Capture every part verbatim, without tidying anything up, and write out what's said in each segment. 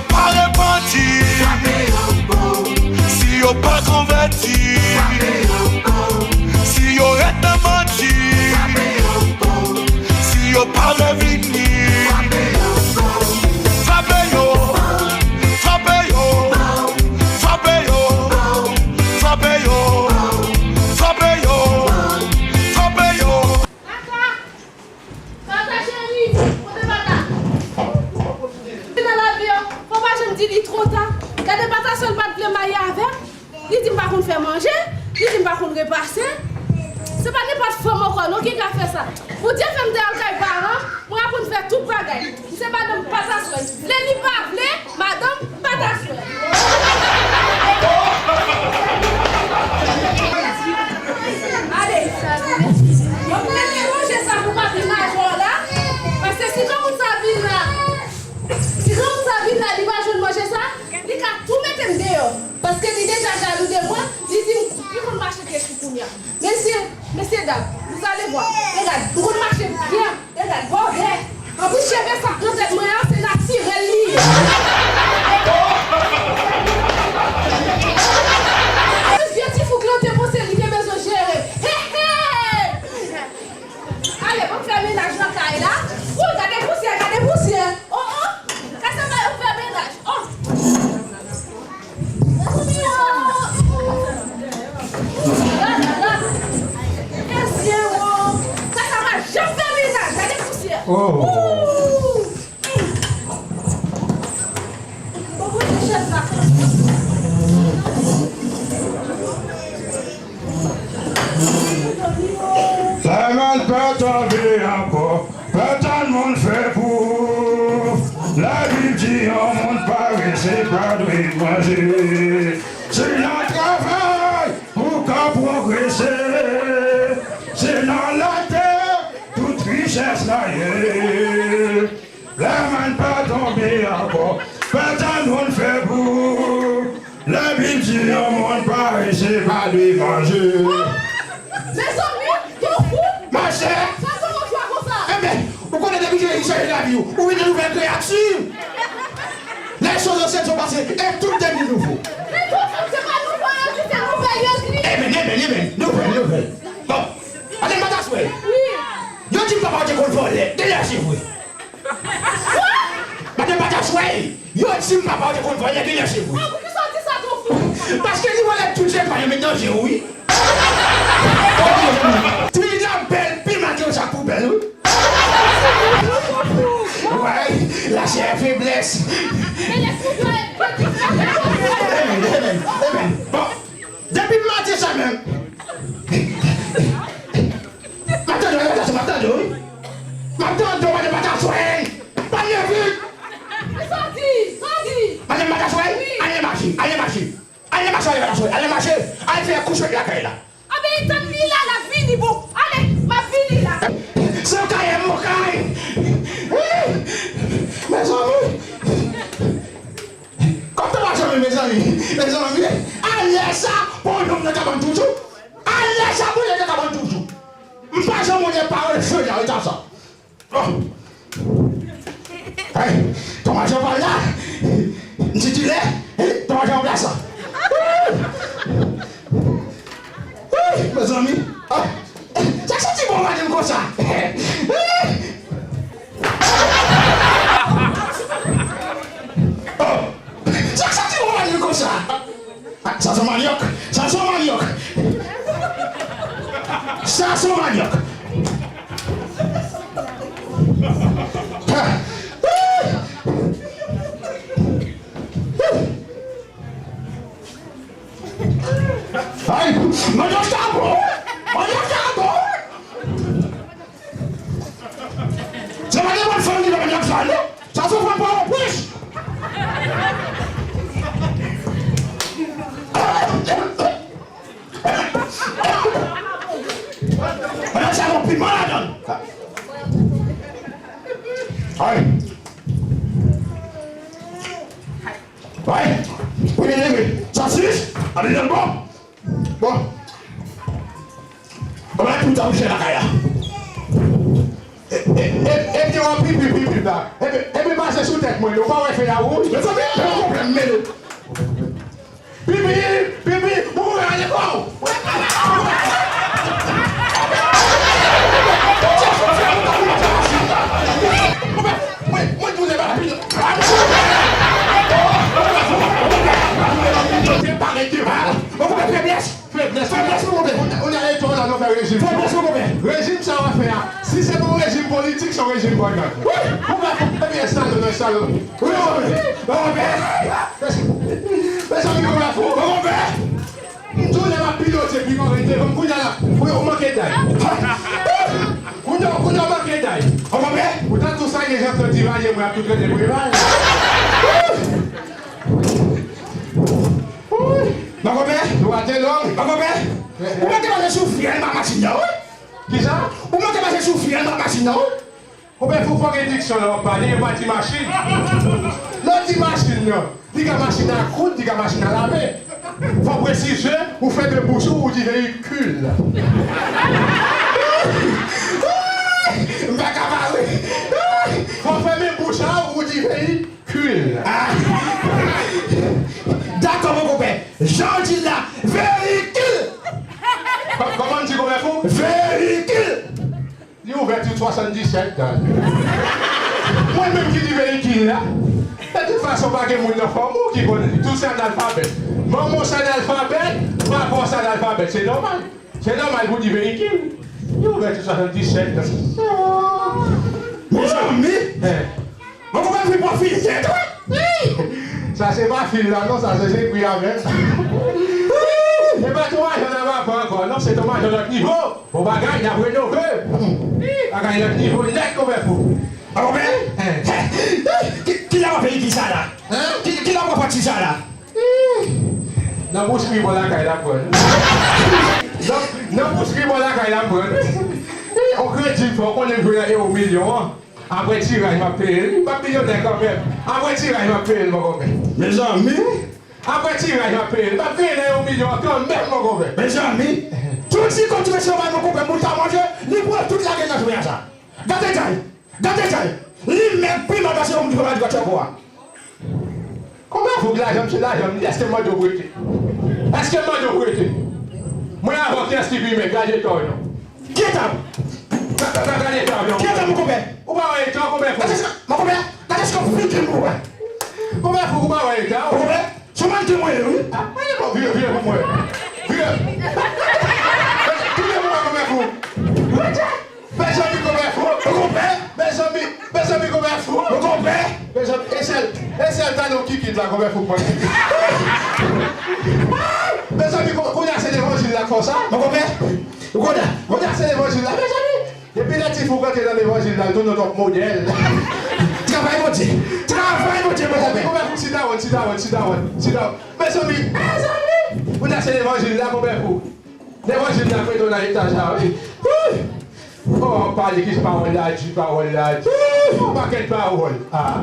Pa repanti, si yo pa konvèti, si yo ret nan manti, si yo pa vle vini, frape yo, frape yo, frape yo, frape yo, frape yo, frape yo. Tata! Tata cheri, kote Tata? Li nan lavi an, fò w pa janm di li twò ta. Gade Tata sèl pa t vle marye avè m. Li di m pa konn fè manje, li di m pa konn repase. Se pa nenpòt fanm ankò non ki ka fè sa. Bondye fè m te al kay paran, mwen aprann fè tout bagay. M se madanm Pataswèl. Vle li pa vle, madanm Pataswèl. Ale. Mwen mete manje sa pou papi majò la. Paske si granmoun sa vin la, si granmoun sa vin la, li pa jwenn manje sa, li ka tou mete m deyò. Paske li deja jalou de mwen, li di m ki konn mache tèt li kounye a. Mesye, mesye dam, vous allez voir. Regarde, m konn mache byen. Regarde, bòdè. Anplis, cheve sa k nan tèt mwen an, se natirèl li ye. Anplis, vye ti fouk lan te panse li te bezwen jere. He, he! Ale, ban m fè mennaj nan kay la. Wouy, gade pousyè, gade pousyè. Oh, oh! Kasa pa yo fè mennaj. Oh! Mezanmi, oh! Mesye, oh! Kasa pa janm fè mennaj. Gade pousyè. Oh! Ooh! Bon, kote chèz la? Lè mal pa tonbe ankò, pa tann moun fè pou ou. Labib di yon moun parese pa dwe manje. Se nan travay ou ka pwogrese. Se nan latè tout richès la ye. Lè mal pa tonbe ankò, pa tann moun fè pou ou. Labib di yon moun parese pa dwe manje. Oh! Mezanmi, yo fou! Machè! Sa se yon jwa konsa? Enben, ou konnen depi ke li chanje lavi w, ou vin yon nouvèl kreyati. Les choses anciennes sont passées et tout est nouveau. Men tout se pa nouvo yo di, se nouvèl yo di. Enben, enben, enben, nouvèl, nouvèl. Bon, ale Pataswèl. Wi. Yo di m papa w te konn vòlè, genlè se vre. Madan Pataswèl, yo di m papa w te konn vòlè, genlè se vre. Ah, poukisa w di sa, tonton? Paske li vòlè tout je pa yo met nan je w, wi. Pi la bèl, pi maten w sa pou bèl, wi. Wè, la chè fèblès. Bon, depi maten sa menm. M ap tande w, m ap tande w, wi. M ap tande w, madan Pataswèl. Pale vit. Sa w di? Sa w di? Madan Pataswèl, wi. Ale mache, ale mache. Ale mache, ale mache, ale mache. Ale fè kouch lakay la. Anben, tann li la, l ap vini, bon. Ale, m ap vini la. Se w kay, m kay. Mezanmi. Kòm te pa janm, mezanmi. Mezanmi. Alè sa, pou yon nonm nan kabann toujou. Alè sa, pou yon nonm nan kabann toujou. M pa janm wè de pawòl jodi a, reta sa. Oh. Hey, Tomajan pa la. M ti dilè. Hey, Tomajan an plas la. Wouy, mezanmi. Ah. Sa k santi bon maten konsa. Oh. Sa k santi bon maten konsa. Ah, sa se yon manyòk. Sa se yon manyòk. Sa se yon manyòk. Ha. Ay, manyòk sa bon. Manyòk sa bon. Se pa nenpòt fanm ki fè manyòk sa, non. Sa se fanm pa yon pwis. Manyòk sa gon piman ladan l. Ay. Ay. Wi, wi, wi, wi. Sòsis. Ann dedan l bon. Bon. Bon, bagay tout sa ou chè lakay la. E, e, e, epi w ap pipi, pipi la. Epi, epi pase sou tèt mwen, ou pa wè fè a wouj? Mezanmi, Pipi, pipi, bon, bon, ale kò w. Mwen, mwen tounen pa pi. Se pa rete mal. Mwen konpè feblès. Feblès, feblès, mwen konpè. On a, on a, on a, nou fè rejim. Feblès, mwen konpè. Rejim sa w ap fè a, si se pou rejim politik, se yon rejim bannann. Wi. Konpè, ebyen, salon nan salon. Wi, mwen konpè. Mwen konpè. Mezanmi, konpè fou. Mwen konpè. M tounen m ap pilote pi mò rete. Bon, kounye a la, ou, ou manke day. Kounye a, kounye a manke day. Ou konpè? Poutan tou sa, gen jan Claude Duvalier, mwen ap tou trete Preval. Makonpè? Dwat e long. Makonpè? Ou manke pase sou fren anba machin nan, wi. Kisa? Ou manke pase sou fren anba machin nan, wi. Konpè fou, fò gen diksyon lè w ap pale, yo pa di machin. Lè w di machin nan, li ka machin a koud, li ka machin a lave. Fò presize, ou fèmen bouch ou, ou di veyikil. M pa ka pale. Fò fèmen bouch a ou, ou di veyikil. Kil. Ah. Dakò, mon konpè. Jan w di l la, veyikil. Kò-, kòman m di konpè fou? Veyikil. Li ouvè tout swasanndisèt dan l. Mwen menm ki di veyikil la. De tout fason, pa gen moun nan fanmi w ki konn li. Tout se analfabèt. Manman w se analfabèt, papa w se analfabèt. Se nòmal. Se nòmal pou di veyikil. Li ouvè tout swasanndisèt. Mezanmi! Mwen konprann fi pwofite tou. Sa se pa fil la non, sa se, se pri avè l. Se pa tou ajan nan vapè ankò non, se tou ajan lòt nivo. Bon bagay, n ap renove. Bagay lòt nivo nèt konpè fou. Mwen konprann? Ki, ki la w ap fè ki sa la? Ki, ki la w ap fè ki sa la? Nan bouchri bò lakay la m pran l. Nan, nan bouchri bò lakay la m pran l. On kredi fò, ou konnen m jwe nan ewo milyon an. Apre tiraj m ap peye l. M p ap milyonè kanmenm. Apre tiraj m ap peye l, mon konpè. Mezanmi. Apre tiraj m ap peye l. M ap genyen nan ewo milyon an kanmenm, mon konpè. Mezanmi. Tout ti kòb ti mesye yo bay, mon konpè, moun ta manje, li pran tout lage nan jwe a sa. Gade jay. Gade jay. Li menm pi mal pase yon moun ki pa manje kòb ti ankò a. Konpè fou, lajan m se lajan m li, èske m mande w prete? Èske m mande w prete? Mwen avè w, kiyès ki pi menm? Gade eta w non. Ki eta? Ga-, ga-, ga-, gade eta w non. Ki eta, mon konpè? Ou pa wè eta w, konpè fou? Gade sa, mon konpè, gade sa figi m, konpè. Konpè fou, ou pa wè eta w? Konpè, se yon mannken mwen ye, wi. Ah, ale bon, vire, vire pou mwen. Vire. Vire pou mwen, konpè fou. Rete. Mezanmi, konpè fou. Ou konpè? Mezanmi, mezanmi, konpè fou. Ou konpè? Mezanmi, e sèl, e sèl talon kikit la, konpè fou k manke. Mezanmi, kon-, kounye a se levanjil la k fè w sa. Ou konpè? Ou konpè? Kounye a se levanjil la, mezanmi. Depi lè ti fou k antre nan levanjil la, l tounen yon lòt modèl. Travay Bondye. Travay Bondye, mezanmi. Konpè fou, sit down, sit down, sit down, sit down. Mezanmi, mezanmi. Kounye a se levanjil la, konpè fou. Levanjil la k mete w nan eta sa, wi. Wi. Oh, pale ki pawòl la di, pawòl la di. Yon pakèt pawòl. Ah.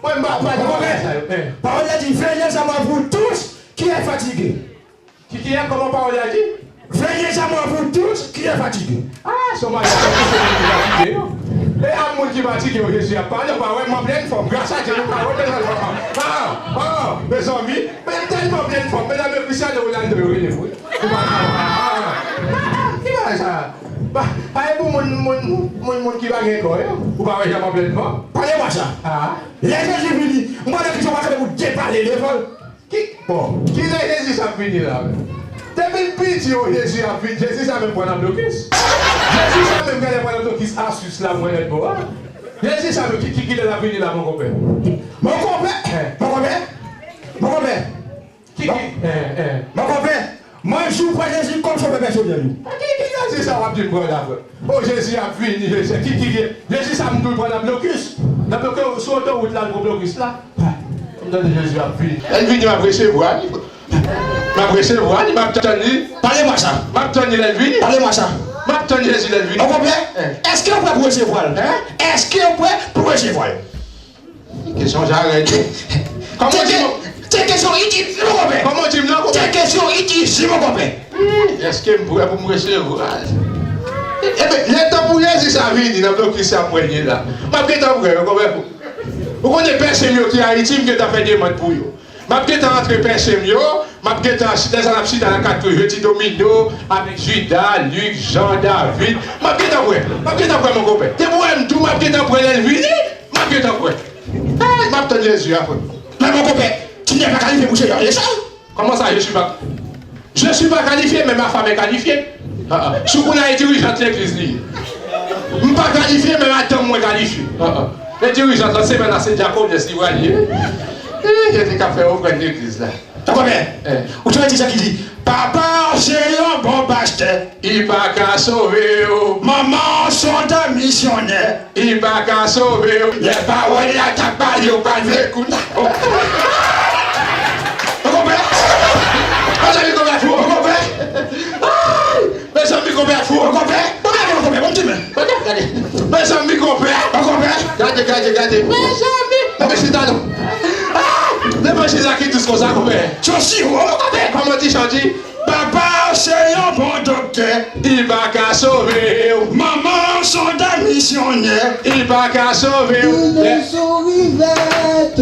Mwen, m pa, pa di bagay sa yo. Eh. Pawòl la di, veillez à moi, vous tous qui êtes fatigués. Ki, ki, kòman pawòl la di? Veillez à moi, vous tous qui êtes fatigués. Ah, se yon bagay sa, tout se moun ki fatige yo. E a moun ki fatige yo, Jezi ap pale, ou pa wè m an plèn fòm. Gras a Dye, nou pa wè m an plèn fòm. Ah, ah, mezanmi, men m tèlman plèn fòm. Medam yo, Cristiano Ronaldo yo rele m, wi. Ou pa ka, ah, ki bagay sa? Pa, pa e pou moun, moun, moun, moun ki pa gen kò yo. Ou pa wè jan m ap lè devan? Pale mwa sa. Ah. Lè Jezi vini, m pa nan kesyon pa kanpe pou depale devan l. Ki, bon, kilè Jezi sa ap vini la menm? Depi l piti, o, Jezi ap vini. Jezi sa menm pran nan blokis. Jezi sa menm genlè pran nan blokis a Swis la, mwen nèt bo a. Jezi sa menm, ki, ki, kilè l ap vini la, mon konpè? Mon konpè, mon konpè, mon konpè. Ki, ki, eh, eh. Mon konpè, mwen jwe Jezi kòm sovè pèsonèl ou. Ki, ki Jezi sa w ap di m pran la, frè? O, Jezi ap vini, Jezi, ki, ki, ki, Jezi sa m tou pran nan blokis. Nan blokis, sou otowout la, l pran blokis la. M tande Jezi ap vini. Lè l vini, m ap resevwa li. M ap resevwa li, m ap tann li. Pale mwa sa. M ap tann li lè l vini. Pale mwa sa. M ap tann Jezi lè l vini. Mon konpè, eh, èske w prè pou resevwa l? Hein? Èske w prè pou resevwa l? Kesyon sa rèd wi. Kòman w di m? Se kesyon itil, mon konpè. Kòman w di m non, konpè? Se kesyon itil, mon konpè. Hmm, èske m prè pou m resevwa l? Ebyen, lè tan pou Jezi sa vini nan blokis sa mwen ye la, m ap gentan prè, mon konpè. Ou konnen pèse m yo ki Ayiti, m gentan fè demann pou yo. M ap gentan antre pèse m yo, m ap gentan, lè sa n ap chita nan kat tou, jwe ti domino, avèk Jida, Lik, Jan, David. M ap gentan pwè, m ap gentan pwè, mon konpè. Depi w wè m tou, m ap gentan pwè lè l vini, m ap gentan pwè. Hey, m ap tann Jezi apre. Men mon konpè, tu n'es pas qualifié pour ce genre de choses. Comment ça, je suis pas, je suis pas qualifié, mais ma femme est qualifiée. Ah, ah. Soukouna e dirijant legliz li ye. M pa kalifye, men madanm mwen kalifye. Ah, ah. E dirijant lan, semèn la, se dyakonès li pral ye. Ih, Jezi k ap fè ofrann legliz la. Tande byen. Eh. Ou tande sa ki di, papa se yon bon pastè. Li pa ka sove w. Manman se yon misyonè. Li pa ka sove w. Lè pawòl la t ap pale, ou pa vle koute. Oh. Ou konpè? Mezanmi, konpè fou, ou konpè? Ay! Mezanmi, konpè fou, ou konpè? Ou gade, ou konpè, bon ti men. Gade, gade. Mezanmi, konpè. Ou konpè? Gade, gade, gade. Mezanmi. Nan men chita non. Ah! Nan men chita ki dous konsa, konpè. Chonchi, ou konpè? Kòman ti Chonchi? Papa se yon bon doktè. Li pa ka sove w. Manman se yon misyonè. Li pa ka sove w. Li sou rivèt.